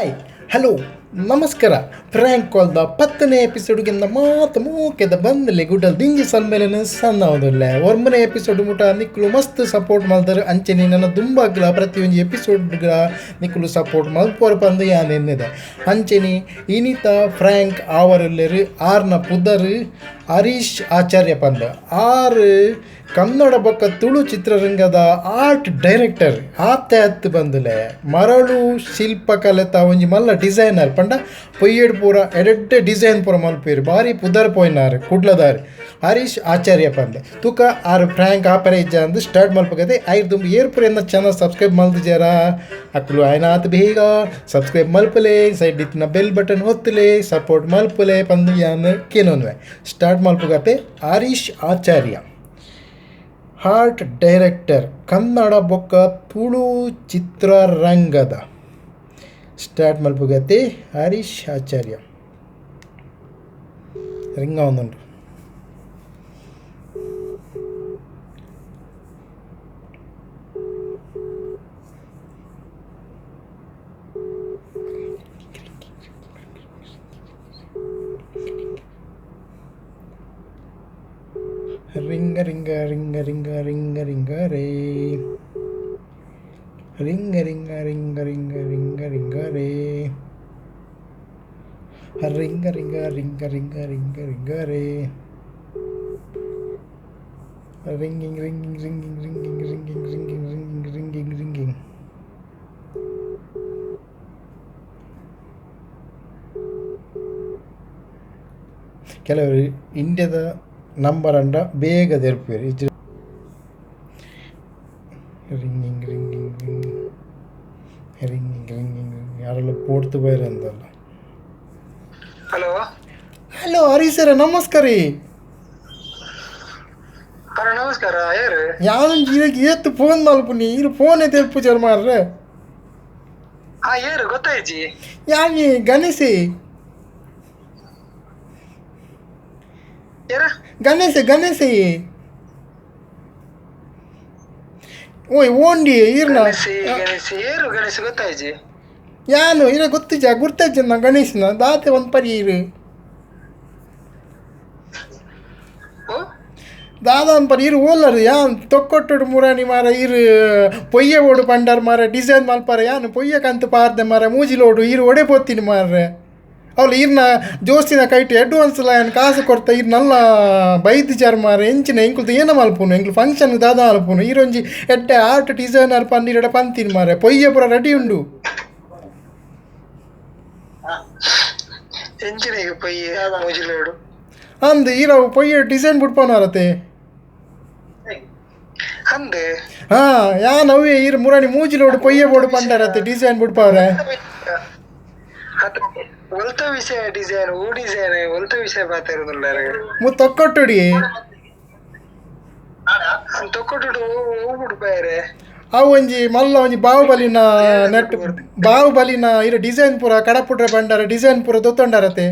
Hi hello ನಮಸ್ಕಾರ. Prank ಕಾಲ್ದ 10ನೇ ಎಪಿಸೋಡ್ಗಿಂತ ಮಾತು ಮೂಕೆದ ಬಂದಲೆ ಗುಡ್ಡಲ್ ದಿಂಜಿ ಸಲ್ಮೇಲೆ ಸಣ್ಣ ಅವದಿಲ್ಲ. ಒರ್ಮನೆ ಎಪಿಸೋಡ್ ಮುಟ ನಿಕ್ಕಲು ಮಸ್ತ್ ಸಪೋರ್ಟ್ ಮಲ್ತಾರೆ. ಅಂಚೆನೆ ನನ್ನ ದುಂಬಾಗ್ಲ ಪ್ರತಿಯೊಂದು ಎಪಿಸೋಡ್ಗಳ ನಿಕ್ಕಲು ಸಪೋರ್ಟ್ ಮಲ್ಪೋರ್ ಪಂದು ಯಾನ್ ಎನ್ನಿದೆ. ಅಂಚೆನೆ ಇನಿತ ಫ್ರ್ಯಾಂಕ್ ಆವರುಲ್ಲೆರು ಆರ್ನ ಪುದರ್ ಹರೀಶ್ ಆಚಾರ್ಯ ಪಂದ್. ಆರು ಕನ್ನಡ ಬೊಕ್ಕ ತುಳು ಚಿತ್ರರಂಗದ ಆರ್ಟ್ ಡೈರೆಕ್ಟರ್ ಆತೆ ಅತ್ತು ಬಂದುಲೆ ಮರಳು ಶಿಲ್ಪಕಲೆತ ಒಂಜಿ ಮಲ್ಲ ಡಿಸೈನರ್ ಪಂಡ ಪೊಯ್ಯೆಡ್ ಪೂರ ಎಡೆಡ್ಡೆ ಡಿಸೈನ್ ಪೂರ ಮಲ್ಪೇರು ಬಾರಿ ಪುದರ್ ಪೋಯಿನಾರು ಕುಡ್ಲದಾರ್ ಹರೀಶ್ ಆಚಾರ್ಯ ಪಂದ್. ತುಕ ಆರು ಫ್ರ್ಯಾಂಕ್ ಆಪರೆ ಇಜ್ಜ ಅಂದು ಸ್ಟಾರ್ಟ್ ಮಲ್ಪಗದೆ ಐರ್ ದುಂಬು ಏರ್ಪುರ ಎನ್ನ ಚಾನಲ್ ಸಬ್ಸ್ಕ್ರೈಬ್ ಮಲ್ದಿಜಾರ ಅಕ್ಲು ಆಯ್ನಾತ್ ಬೇಗ ಸಬ್ಸ್ಕ್ರೈಬ್ ಮಲ್ಪಲೆ, ಸೈಡ್ ಇತ್ತಿನ ಬೆಲ್ ಬಟನ್ ಒತ್ತುಲೆ, ಸಪೋರ್ಟ್ ಮಲ್ಪಲೆ ಪಂದು ಯಾನ್ ಕೇನೊನ್ವೆ. ಸ್ಟಾರ್ಟ್ ಮಲ್ಪಗತೆ ಹರೀಶ್ ಆಚಾರ್ಯ ಆರ್ಟ್ ಡೈರೆಕ್ಟರ್ ಕನ್ನಡ ಬೊಕ್ಕ ತುಳು ಚಿತ್ರರಂಗದ ಸ್ಟಾರ್ಟ್ ಮಲ್ಪುಗತೆ ಹರೀಶ್ ಆಚಾರ್ಯ ರಿಂಗ ಒಂದುಂಟು. Ring ring ring ring ring ring ರೇ ring ring ring ring ring ring ರೇ ring ring ring ring ring ring ರೇ ringing ringing ringing ringing ringing ringing ringing ringing ringing. ಕೆಲವರು ಇಂಡಿಯಾದ number ಅಂಡ ಬೇಗ ತೆರ್ಪೇರು. Ringing ringing ring ringing ringing ಯಾರೆಲ್ಲ ಪೋಡ್ತು ಬೈರ್ ಅಂತಲ್ಲ. Hello hello Harish sir ನಮಸ್ಕಾರ ರೀ. ಹಲೋ ನಮಸ್ಕಾರ. ಯಾರು? ಯಾವೊಂಜಿ ಇರಕ್ಕೆ ಏತ್ ಫೋನ್ ಮಲ್ಪುನಿ ಇರು ಫೋನೇ ತೆರ್ಪುಜಾರ್ ಮಾರ್ರೆ. ಹಾ ಯಾರು ಗೊತ್ತಾಯ್ಜಿ? ಯಾನಿ ಗಣೇಶಿ. ಯಾರ? ಗಣೇಶ ಗಣೇಶಿ ಓಯ್ ಓಂಡಿ ಈರ್ನ ಗಣೇಶಿ ಗಣೇಶಿ ಏರು ಗಣೇಶ್ ಗೊತ್ತಾಯ್ಜಿ? ಯಾನು ಇರ ಗೊತ್ತಿಜ ಗುರ್ತಜ್ಜ ನಾ ಗಣೇಶನ ದಾತೆ ಒಂದು ಪರಿ ಇರು ಓ ದಾದ ಪರಿ ಇರು ಓಲ್ಲರು ಯಾನ್ ತೊಕ್ಕೊಟ್ಟುಡು ಮುರಾಣಿ ಮಾರ ಇರು ಪೊಯ್ಯ ಓಡು ಪಂಡರ್ ಮಾರ ಡಿಸೈನ್ ಮಲ್ಪಾರ ಯಾನು ಪೊಯ್ಯ ಕಂತು ಪಾರ್ದೆ ಮಾರ ಮೂಜಿಲೋಡು ಇರು ಒಡೆ ಪೋತೀನಿ ಮಾರ್ರೆ. ಅವಳು ಇರ್ನ ಜೋಸ್ತಿನ ಕೈಟ್ ಅಡ್ವಾನ್ಸ್ ಲ ಯಾನ್ ಕಾಸು ಕೊಡ್ತಾ ಇರ್ ನಲ್ಲ ಬೈದಿಜಾರ್ ಮಾರ ಎಂಚಿನ ಎಂಕುಲ್ದು ಏನ ಮಲ್ಪುನು ಎಂಕುಲು ಫಂಕ್ಷನ್ ದಾದ ಮಲ್ಪುನು ಈರೊಂಜಿ ಎಡ್ಡೆ ಆರ್ಟ್ ಡಿಸೈನರ್ ಪಂದಿರಡ ಪಂತೀನಿ ಮಾರೆ ಪೊಯ್ಯ ಪೂರ ರೆಡಿ ಉಂಡು. ಎಂಚಿನ ಪೊಯ್ಯ ಮೂಜಿಲೋಡು ಅಂದು ಈರವು ಪೊಯ್ಯ ಡಿಸೈನ್ ಬಿಡ್ಪೋನಾರತೆ. ಅಂದೆ ಹಾ ಯಾನ್ ಅವೇ ಈರ್ ಮುರಾಣಿ ಮೂಜಿಲೋಡು ಪೊಯ್ಯ ಬೋಡು ಪಂಡರತೆ ಡಿಸೈನ್ ಬಿಡ್ಪವ್ರೆ. ಒಲ್ತ ವಿಷಯ ಡಿಸೈನ್ ಊ ಡಿಸೈನ್ ಒಲ್ತ ವಿಷಯ ಪಾತಿರುದುಲ್ಲ. ಮು ತೊಕ್ಕೊಟ್ಟುಡಿ ತೊಕ್ಕೊಟ್ಟುಡು ಹೂ ಬಿಡ್ಪಾಯರೆ. ಅವು ಒಂಜಿ ಮಲ್ಲ ಒಂಜಿ ಬಾಹುಬಲಿನ ನೆಟ್ ಬಾಹುಬಲಿನ ಇರ ಡಿಸೈನ್ ಪೂರ ಕಡಪುಟ್ರೆ ಬಂಡಾರ ಡಿಸೈನ್ ಪೂರ ದೊತ್ತೊಂಡರತೆ.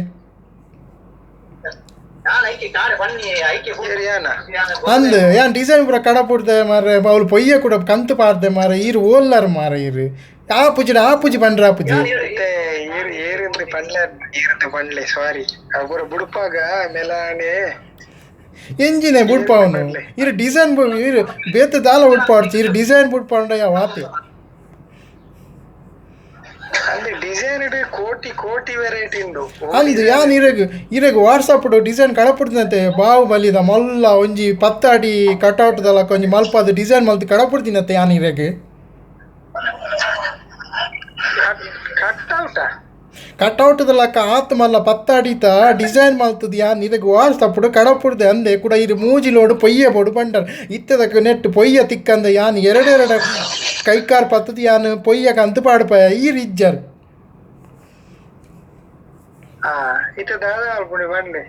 ಅಂದ್ ಯಾನ್ ಡಿಸೈನ್ ಪೂರ ಕಡಪುಡ್ದೆ ಮಾರ್ರೆ ಅವಳು ಪೊಯ್ಯ ಕೂಡ ಕಂತು ಪಾರ್ದೆ ಮಾರ ಈರು ಓಲ್ಲರ್ ಮಾರ ಇರು ಆ ಪೂಜೆ ಆ ಪೂಜೆ ಬಂಡ್ರ ಆ ಪೂಜೆ ಏರು ಏರಿಂದ ಪನ್ಲೆ ಏರಿಂದ ಪನ್ಲೆ ಸಾರಿ ಪೂರ ಬುಡ್ಪಾಗ ಮೆಲಾನೆ ಎಂಜಿನೆ ಬುಡ್ಪಾವನು ಇರು ಡಿಸೈನ್ ಇರು ಬೇತೆ ದಾಲ ಬುಡ್ಪಾಡ್ಚಿ ಇರು ಡಿಸೈನ್ ಬುಡ್ಪಾಂಡ ಯಾವ ಆತೆ. ಅಂದ್ರೆ ಡಿಸೈನ್ ಕೋಟಿ ಕೋಟಿ ವೆರೈಟಿ ಉಂಡು. ಅಂದು ಯಾನ್ ಇರಗ್ ಇರಗ್ ವಾಟ್ಸಪ್ ಡಿಸೈನ್ ಕಡಪುಡ್ದಿನಂತೆ ಬಾಹುಬಲಿದ ಮಲ್ಲ ಒಂಜಿ 10 ಅಡಿ ಕಟೌಟ್ ದಲಕ ಒಂಜಿ ಮಲ್ಪಾದ ಡಿಸೈನ್ ಮಲ್ತ್ ಕಡಪುಡ್ದಿನಂತೆ ಯಾನ್ ಇರಗ್. ಕಟ್ಔಟಾ? ಕಟೌಟ್ ದಲಕ ಆತ್ ಮಲ್ಲ 10 ಅಡಿತ ಡಿಸೈನ್ ಮಲ್ತದ ಯಾನ್ ಇರಗ್ ವಾಟ್ಸಪ್ ಕಡಪುಡ್ದೆ ಅಂದೆ ಕೂಡ ಇರು ಮೂಜಿಲೋಡು ಪೊಯ್ಯ ಬೋಡು ಪಂಡರ್ ಇತ್ತದಕ್ಕೆ ನೆಟ್ ಪೊಯ್ಯ ತಿಕ್ಕಂದ ಯಾನ್ ಎರಡೆರಡು ಕೈಕಾರ್ ಪತ್ತದ ಯಾನ್ ಪೊಯ್ಯ ಕಂತು ಪಾಡ್ಪಾಯ ಈರ್ ಇಜ್ಜರ್. ಹಾ ಇತ್ತ ದಾದ ಮಲ್ಪುಣಿ ಪನ್ಲೆ.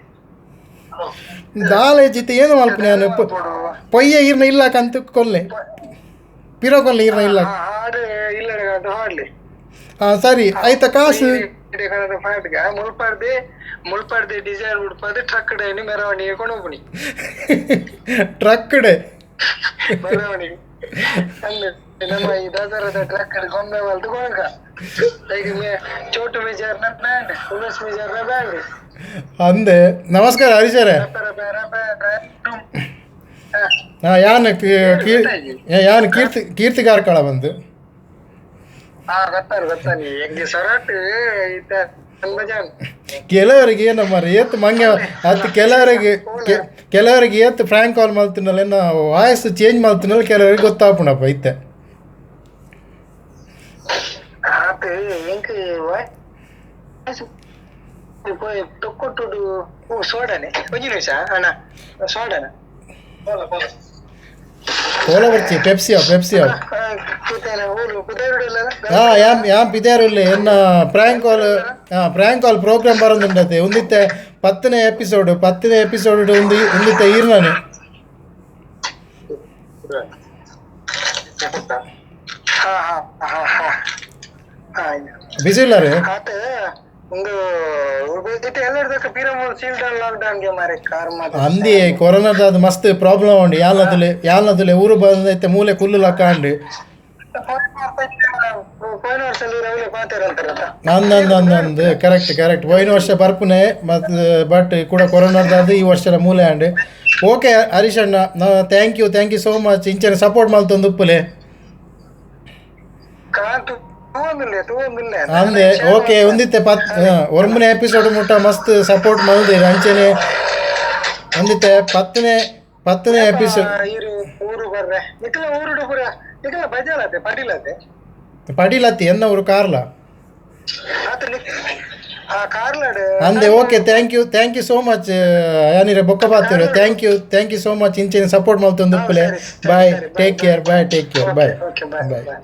ದಾಲ ಜಿತ್ತೆ ಏನು ಮಲ್ಪುನಿ ಯಾನ್ ಪೊಯ್ಯ ಈರ್ನ ಇಲ್ಲ ಕಂತು ಕೊಲ್ಲೆ ಪಿರೋ ಕೊಲ್ಲೆ ಈರ್ನ ಇಲ್ಲ. ಹಾಡು ಇಲ್ಲ ಹಾಡ್ಲಿ. ಹಾ ಸರಿ ಆಯ್ತಾ ಕಾಸು ಮುಲ್ಪಾರ್ದೆ ಮುಲ್ಪಾರ್ದೆ ಡಿಸೈನ್ ಉಡ್ಪಾದೆ ಟ್ರಕ್ ಡೈನಿ ಮೆರವಣಿಗೆ ಕೊಂಡೋಗ್ಬುನಿ. ಟ್ರಕ್ ಡೆ ಮೆರವಣಿಗೆ ಅಂದ್ ನಮ್ಮ ಈ ದಸರಾದ ಟ್ರಕ್ ಗೊಂಬೆ ಮಲ್ತು ಕೊಳಕ ಈಗ ಚೋಟು ಮಿಜಾರ್ನ ಬ್ಯಾಂಡ್, ಉಮೇಶ್ ಮಿಜಾರ್ನ ಬ್ಯಾಂಡ್. ಅಂದೆ, ನಮಸ್ಕಾರ ಹರೀಶರೇ. ರಪ ರಪ ರಪ ರಪ. ಹಾ, ಯಾನ್ ಯಾನ್ ಕೀರ್ತಿ ಕೀರ್ತಿ ಕಾರ್ಕಳ ಬಂದು. ಹಾ, ಗೊತ್ತಾರ ಗೊತ್ತಾನಿ ಹೆಂಗೆ ಸೊರಟ್ ಈತ ಜಾನ್. ಕೆಲವರಿಗೆ ಏನಮ್ಮ ಏತ್ ಮಂಗೆ ಅತ್ ಕೆಲವರಿಗೆ, ಕೆಲವರಿಗೆ ಏತ್ ಫ್ರ್ಯಾಂಕ್ ಕಾಲ್ ಮಲ್ತಿನಲ್ಲ, ಏನ ವಾಯ್ಸ್ ಚೇಂಜ್ ಮಲ್ತಿನಲ್ಲ, ಕೆಲವರಿಗೆ ಗೊತ್ತಾಪುಣಪ್ಪ ಇತ್ತೆ. ಆತ ಎಂಕ್ ವಾಯ್ಸ್ ತೊಕ್ಕೊಟ್ಟುಡು. ಓ ಸೋಡನೆ, ಒಂಜಿ ನಿಮಿಷ ಅಣ್ಣ, ಸೋಡನ. ಕೋಲ ಬರ್ಚಿ, ಪೆಪ್ಸಿಯೋ ಪೆಪ್ಸಿಯೋ. ಹಾ, ಯಾಮ್ ಯಾಮ್ ಪಿದಾರುಲ್ಲೆ. ಎನ್ನ ಪ್ರಾಂಕ್ ಕಾಲ್, ಹಾಂ, prank call program ಬರೋದುಂಡತೆ. ಒಂದಿತ್ತೆ 10ನೇ ಎಪಿಸೋಡ್, 10ನೇ ಎಪಿಸೋಡ್ ಒಂದು ಒಂದಿತ್ತೆ ಈರ್ನಾನೆ. ಹಾ ಹಾ ಹಾ ಹಾ ಹಾ. ಬಿಸಿ ಇಲ್ಲಾರೆ? ಆತ ಒಂದು ಎಲ್ಲರದಕ್ಕ ಪಿರಮೂಲ್ ಸೀಲ್ ಡೌನ್ ಲಾಕ್ ಡೌನ್ ಗೆ ಮಾರೆ ಕಾರ್ ಮಾತ್ರ. ಅಂದಿ ಕೊರೋನಾದ ಅದು ಮಸ್ತ್ ಪ್ರಾಬ್ಲಮ್ ಉಂಡು. ಯಾಲ್ನದುಲೆ ಯಾಲ್ನದುಲೆ ಊರು ಬಂದೈತೆ, ಮೂಲೆ ಕುಲ್ಲು ಲಕ್ಕಾಂಡು. ಹೋಯ್ನ ವರ್ಷ ರೌಲೆ ಪಾತೇರ್ ಅಂತಾರತ್ತ. ಅಂದ್ ಅಂದ್ ಅಂದ್ ಅಂದ್, ಕರೆಕ್ಟ್ ಕರೆಕ್ಟ್. ಹೋಯ್ನ ವರ್ಷ ಬರ್ಪುನೆ ಮತ್ತು, ಬಟ್ ಕೂಡ ಕೊರೋನಾದ ಈ ವರ್ಷದ ಮೂಲೆ ಅಂಡ್. ಓಕೆ ಹರೀಶ್ ಅಣ್ಣ, thank you, thank you so much. ಇಂಚನೆ support ಮಲ್ತೊಂದು ಉಪ್ಪುಲೆ. ಕಾರ್ ತೂವೊಂದಿಲ್ಲ ತೂವೊಂದಿಲ್ಲ. ಅಂದೆ, ಓಕೆ. ಒಂದಿತ್ತೆ 10 ಒರ್ಮನೆ ಎಪಿಸೋಡ್ ಮುಟ್ಟ ಮಸ್ತ್ ಸಪೋರ್ಟ್ ಮಲ್ದಿರ. ಅಂಚನೆ ಒಂದಿತ್ತೆ 10ನೇ ಎಪಿಸೋಡ್. ಇರು ಊರು ಬರ್ರೆ, ನಿಕಲ ಊರುಡು ಪೂರ ನಿಕಲ ಬಜಾಲತೆ ಪಡಿಲತೆ. ಪಡಿಲತ್ತಿ, ಎನ್ನ ಊರು ಕಾರ್ಲ. ಆತ ಆ ಕಾರ್ಲಾಡ್. ಅಂದೆ, okay, thank you, thank you so much. ಯಾನಿರೆ ಬೊಕ್ಕ ಪಾತಿರು. Thank you, thank you so much. ಇಂಚನೆ support ಮಲ್ತೊಂದು ಉಪ್ಪುಲೆ. ಸರಿ, ಬಾಯ್. ಸರಿ, bye. Take care, bye, take care, bye. Okay, bye. Bye. Bye.